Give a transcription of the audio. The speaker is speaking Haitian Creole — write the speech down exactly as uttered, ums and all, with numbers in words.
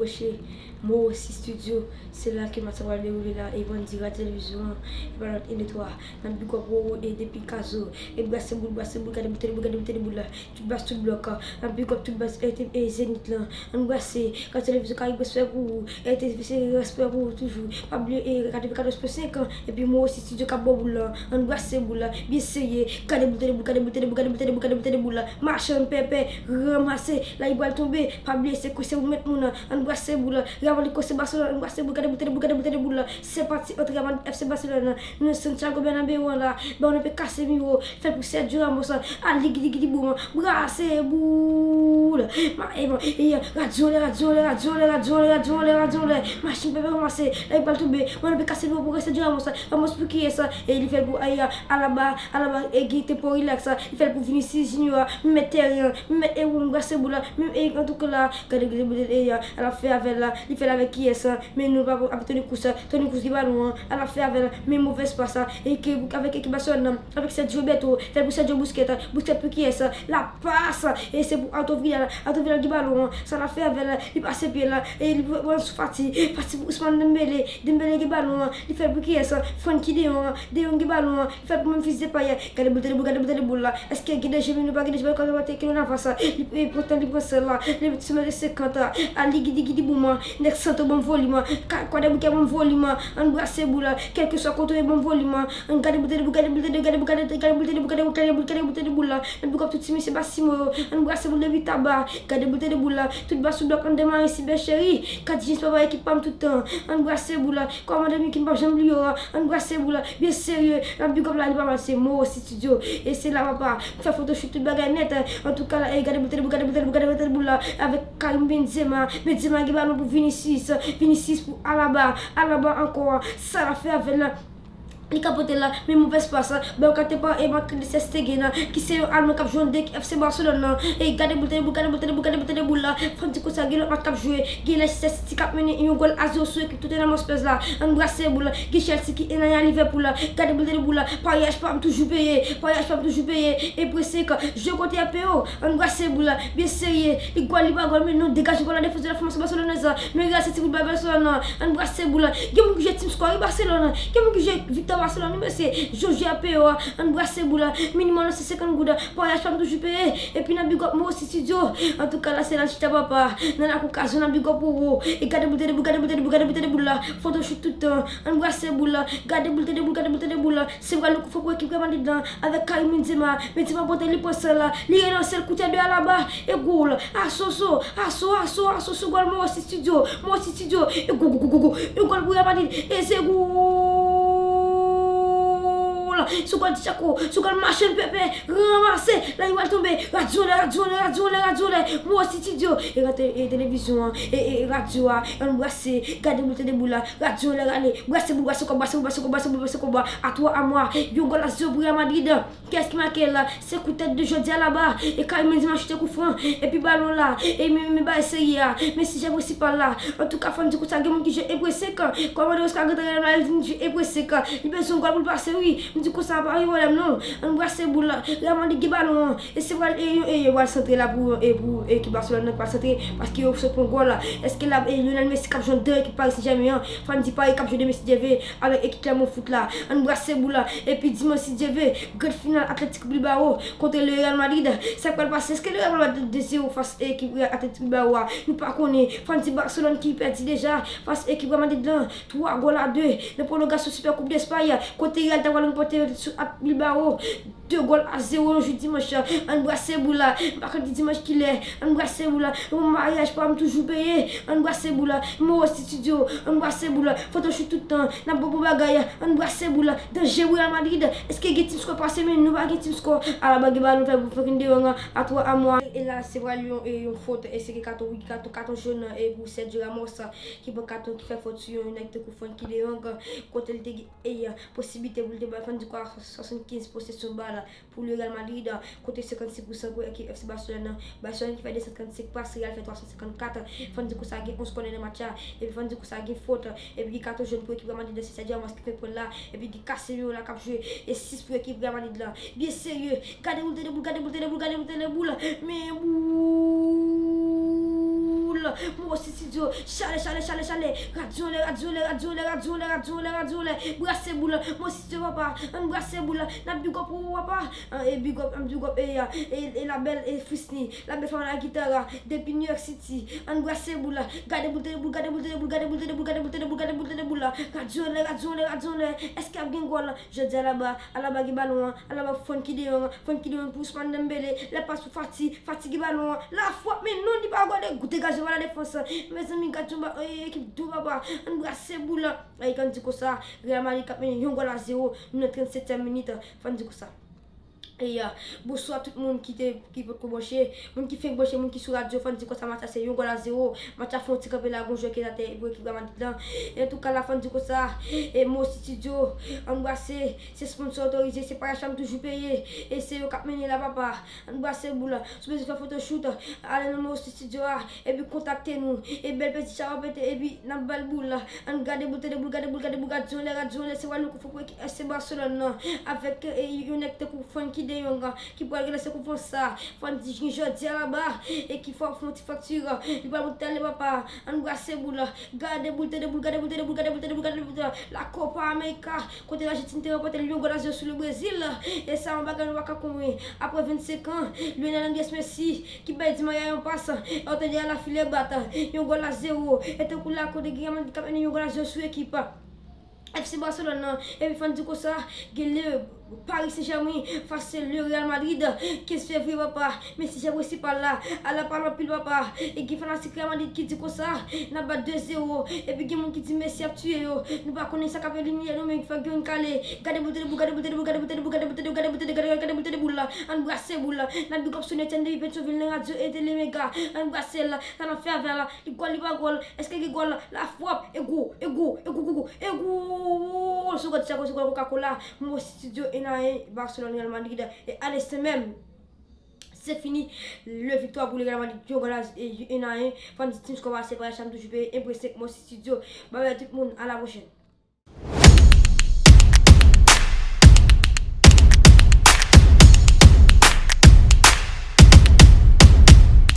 Mwen se Mo Osi Studio, se la ke match sa pral dewoule la, e Vandy Rad Televizyon an, e pa lòt e de twa. N ap big up Roro e depi Kazo, e brase boul, brase boul, gade boul, tande boul, gade boul, tande boul la. Tout baz, tout blòk, n ap big up tout baz e, e Zenith lan. Ann brase, gade televizyon Karib, respè pou ou, e te se respè pou ou toujou. Pa bliye, e gade katòz pwen senk an, epi Mo Osi Studio k ap ba w boul lan. Ann brase boul la, byen serye. Gade boul, tande boul, gade boul, tande boul, gade boul, tande boul, gade boul, tande boul la. Machann pèpè, ranmase, la li pral tonbe. Pa bliye, se konsèy pou mèt moun nan. Ann brase boul la. Ravan li konsèy Barcelone, ann brase boul, gade boul, tande boul, gade boul, tande boul la. Se pati ant Ravan F C Barcelone nan. Nan Santiago Bernabéu an la. Ba w nan pe Casemiro, fè l pou Sergio Ramos. Ali gidi gidi boum. Brase boul. Ma, e, bon, e, radyo anlè, radyo anlè, radyo anlè, radyo anlè, radyo anlè, radyo anlè. Machin pèpè ranmase. La li pral tonbe. Ba w nan pe Casemiro pou Sergio Ramos. Ramos pou kiyès? E li fè l pou, e, Alaba, Alaba, e, ki te pou relax. Li fè l pou Vinicius Junior. Mèt tèren an. Mèt e, bon, brase boul la. Men, e, antouka la, gade, gade, gade, e, a la fè avè l la. Li fè l avèk kiyès? Men nou pa ap Toni Kroos. Toni Kroos gen balon an. A la fè avè l. Men movèz pas. E ke, avèk ekip Barcelone nan. Avèk Sergio Roberto. Fè l pou Sergio Busquets. Busquets pou kiyès? La pas. E se pou Arturo Vidal. Arturo Vidal gen balon an. Sa la fè avè l. Li pase pye l. E li pran sou Fati. Fati pou Ousmane Dembélé. Dembélé gen balon an. Li fè l pou kiyès? Frenkie de Jong. De Jong gen balon an. Li fè l pou Memphis Depay. Gade boul, tande boul, gade boul, tande boul la. Èske gen danje, men nou pa gen danje, men kòman te Keylor Navas? Li, e, pran tan, li pran sèl la. Li met sou mèt senkant. Ali gidi gidi boum. Nèg Santo ban m volim. Ka, kwa de boul ki ban m volim. Ann brase boul la. Kèlkeswa kote w ye, ban m volim. Ann gade boul, tande boul, gade boul, tande, gade boul, gade, gade boul, tande boul, gade boul, gade boul, gade boul, tande boul la. N ap big up tout ti mesye Basimo yo. Ann brase boul depi Taba. Gade boul, tande boul la. Tout baz sou blòk an demare si bèl cheri. Kat James papa ekip pa m tout tan. Ann brase boul la. Kòmandan Mickey m p ap janm bliye w. Ann brase boul la. Byen serye. N ap big up la, li pa mal, se Mo Osi Studio. E se la papa. Fè photoshoot tout bagay nèt. Antouka la, e gade boul, tande boul, gade boul, tande boul, gade boul, tande boul la. Avèk Karim Benzema. Benzema gen balon pou Vinicius. Vinicius pou Alaba. Alaba ankò. Sa la fè avè l la. Li ka pote la, men movèz pas. Balon ka te pa e Marc Necestegena, ki se yon Alman k ap jwe nan de ekip F C Barcelone nan. E gade boul, tande boul, gade boul, tande boul, gade boul, tande boul la. Fò n di konsa, gen lòt match k ap jwe. Gen Leicester City k ap mennen yon gòl a zewo sou ekip Tottenham Hotspur la. Ann brase boul. Gen Chelsea ki enanya Liverpool la. Gade boul, tande boul la. Paryaj pa m toujou peye. Paryaj pa m toujou peye. E prese k jwe kote a P O. Ann brase boul la. Byen serye. Li gòl, li pa gòl, men non, degaje gòl la, defans de la formation barcelonaise. Men Real Sociedad ba Barcelone nan. Ann brase boul la. Gen moun ki jwe Team Score, wi, Barcelone. Gen moun ki jwe Victor Barcelone, wi, mesye. Jwe jwe a P O a. Ann brase boul la. Minimòm nan se senkant goud. Paryaj pa m toujou peye. Epi n ap big up Mo Osi Studio. Antouka la, se la chita papa. Nan lakou Kazo, n ap big up Roro. E gade boul, tande boul, gade boul, tande boul, gade boul, tande boul la. Photoshoot tout tan. Ann brase boul la. Gade boul, tande boul, gade boul, tande boul la. Se pral yon kout fò pou ekip Real Madrid lan. Avèk Karim Benzema. Benzema pote li pran sèl la. Li relanse l koutè de Alaba. E gòl. Asoso. Aso, aso, aso sou gòl Mo Osi Studio. Mo Osi Studio. E gòl, gòl, gòl, gòl. E gòl pou Real Madrid. E se gòl. Sou gòl Tichako. Sou gòl Machann Pèpè. Ranmase. La li pral tonbe. Radyo anlè, radyo anlè, radyo anlè, radyo anlè. Mo Osi Studio. E gade, e televizyon an. E, e, e radyo a. Ann brase. Gade boul, tande boul la. Radyo anlè rale. Brase boul, brase kòb, brase boul, brase kòb, brase boul, brase kòb. A twa a mwa. Yon gòl a zewo pou Real Madrid. Kiyès ki make l la? Se kout tèt de Jordi Alaba. E Karim Benzema choute kou fran. Epi balon la. E men, men bagay serye a. Men sijè prensipal la. Antouka, fò n di konsa, gen moun ki jwe e prese k. Kòmandan Oscar Gantara la, li di jwe e prese k. Li bezwen gòl pou l pase, wi. M di konsa, pa gen pwoblèm, non. Ann brase boul la. Real Madrid gen balon an. E se pral, e, e, e, pral santre la pou, e, pou ekip Barcelone nan pral santre. Paske yo sot pran gòl la. Èske la, e, Lionel Messi k ap jwe anndan ekip Paris Saint-Germain an? Fò n di Paris k ap jwe de Messi Jeve avèk ekip Clermont Foot la. Ann brase boul la. Epi dimanch, si Dye vle, gran final Athletic Bilbao kontre le Real Madrid. Sa k pral pase? Èske le Real Madrid de zewo fas ekip Real Athletic Bilbao a? Nou pa konnen. Fò n di Barcelone ki pèdi deja fas ekip Real Madrid lan, twa gòl a de. Nan pwolongasyon Super Coupe d'Espagne, kote Real ta pral ranpòte sou Ath Bilbao de gòl a zewo yon jou dimanch. Ann brase boul la. M pa konn di dimanch kilè. Ann brase boul la. Yon maryaj pa m toujou peye. Ann brase boul la. Mo Osi Studio. Ann brase boul la. Photoshoot tout tan. N ap bon pou bagay. Ann brase boul la. Danje pou Real Madrid. Èske gen Team Score pase, men nou pa gen Team Score. Alaba gen balon fè pou fucking de Jong a twa a mwa. E la, se pral yon, e yon fot. E se ki katon, wi, katon, katon jòn, e pou Sergio Ramos, ki pran katon, ki fè fot sou yon nèg tankou Frenkie de Jong, kote l te gen, e, posiblite pou l te bay Fran di kwa swasannkenz posesyon bal pou le Real Madrid, kote senkannsis pousan pou ekip F C Barcelone nan. Barcelone ki fè de san trannsenk pas, Real fè twa san senkannkat. Fò n di konsa gen onz kònè nan match la. Epi fò n di konsa gen fot. Epi gen katon jòn pou ekip Real Madrid, se Sergio Ramos ki fè pwen la. Epi gen Casemiro la k ap jwe. E sis pou ekip Real Madrid la. Byen serye. Gade boul, tande boul, gade boul, tande boul, gade boul, tande boul. Men boul. Mo Studio, chalè, chalè, chalè, chalè. Radyo anlè, radyo anlè, radyo anlè, radyo anlè, radyo anlè, radyo anlè. Brase boul, Mo Studio papa, ann brase boul. N ap big up ou papa. An, e big up, ann big up e, e, e la bèl e Frisny, la bèl fanm la gita, depi New York City. Ann brase boul, gade boul, tande boul, gade boul, tande boul, gade boul, tande boul, gade boul, tande boul, gade boul, tande boul. Radyo anlè, radyo anlè, radyo anlè. Èske ap gen gòl? Jodi a laba, alaba gen balon an, alaba Francky De Jong, Francky De Jong pou Ousmane Dembélé, lè pas pou Fati, Fati gen balon an, la fwap men non li pa gòde, goute gaz yo pa nan defans. Mezanmi gad yon ba, e, ekip dou papa, ann brase boul. E, fò n di konsa, Real Madrid k ap mennen yon gòl a zewo, nou nan trannsetyèm minit, fò n di konsa. E, a, bonswa tout moun ki te, ki potko branche, moun ki fenk branche, moun ki sou radyo, fò n di konsa match la se yon gòl a zewo. Match la fè yon ti kanpe la, gon jwè ki atè pou ekip Real Madrid lan. E antouka la, fò n di konsa, e Mo Studio, ann brase, se sponsor otorize, se pa Yacham toujou peye, e se yo k ap mennen la papa. Ann brase boul, si w bezwen fè photoshoot, ale nan Mo Studio a, epi kontakte nou, e bèl peti chawapete, epi n ap ba l boul. Ann gade boul, tande boul, gade boul, gade boul, radyo anlè, radyo anlè, se Guadeloupe, fò pou ekip F C Barcelone nan, avèk, e, yon nèg tankou Francky De Jong, ki pral gen nan sèkonferans sa, fò n di jodi a laba, e ki fò fè yon ti fakti, li pral monte ale papa, ann brase boul, gade boul, tande boul, gade boul, tande boul, gade boul, tande boul, gade boul, la Copa America, kote Lajantin te ranpòte l yon gòl a zewo sou le Brezil, e sa yon bagay nou pa ka konprann, apre vennsenk an, Lionel Andrés Messi, ki bay Di Maria yon pas, e w tande a la filè bat, yon gòl a zewo, e tankou la kote gen Real Madrid k ap mennen yon gòl a zewo sou ekip F C Barcelone nan, epi fò n di konsa, gen le Paris Saint-Germain fas le Real Madrid, kenz fevriye papa, Messi jwè prensipal la, ala pale anpil papa, e gen fanatik Real Madrid ki di konsa, n ap bat de zewo, epi gen moun ki di Messi ap tiye yo, nou pa konnen sa k ap elimine nou, men fò gen yon kale, gade boul, tande boul, gade boul, tande boul, gade boul, tande boul, gade boul, tande boul, gade boul, tande boul, gade boul, tande boul la, ann brase boul la, n ap big up Soun Etienne depi Petyonvil nan radyo e tele Mega, ann brase l, sa n ap fè avè l la, li gòl, li pa gòl, èske gen gòl, la fwap, e gwo, e gwo, e gwo, gwo, gwo, e gwo, se gòl Thiago, se gòl Coca-Cola, Mo Studio, en a en, Barcelone, Real Madrid, e alè se menm. Se fini, le viktwa pou le Real Madrid, yon gòl a, e, en a en, fò n di Team Score pase pa Yacham toujou peye, enprese Mo Studio, babay tout moun, a la pwochèn.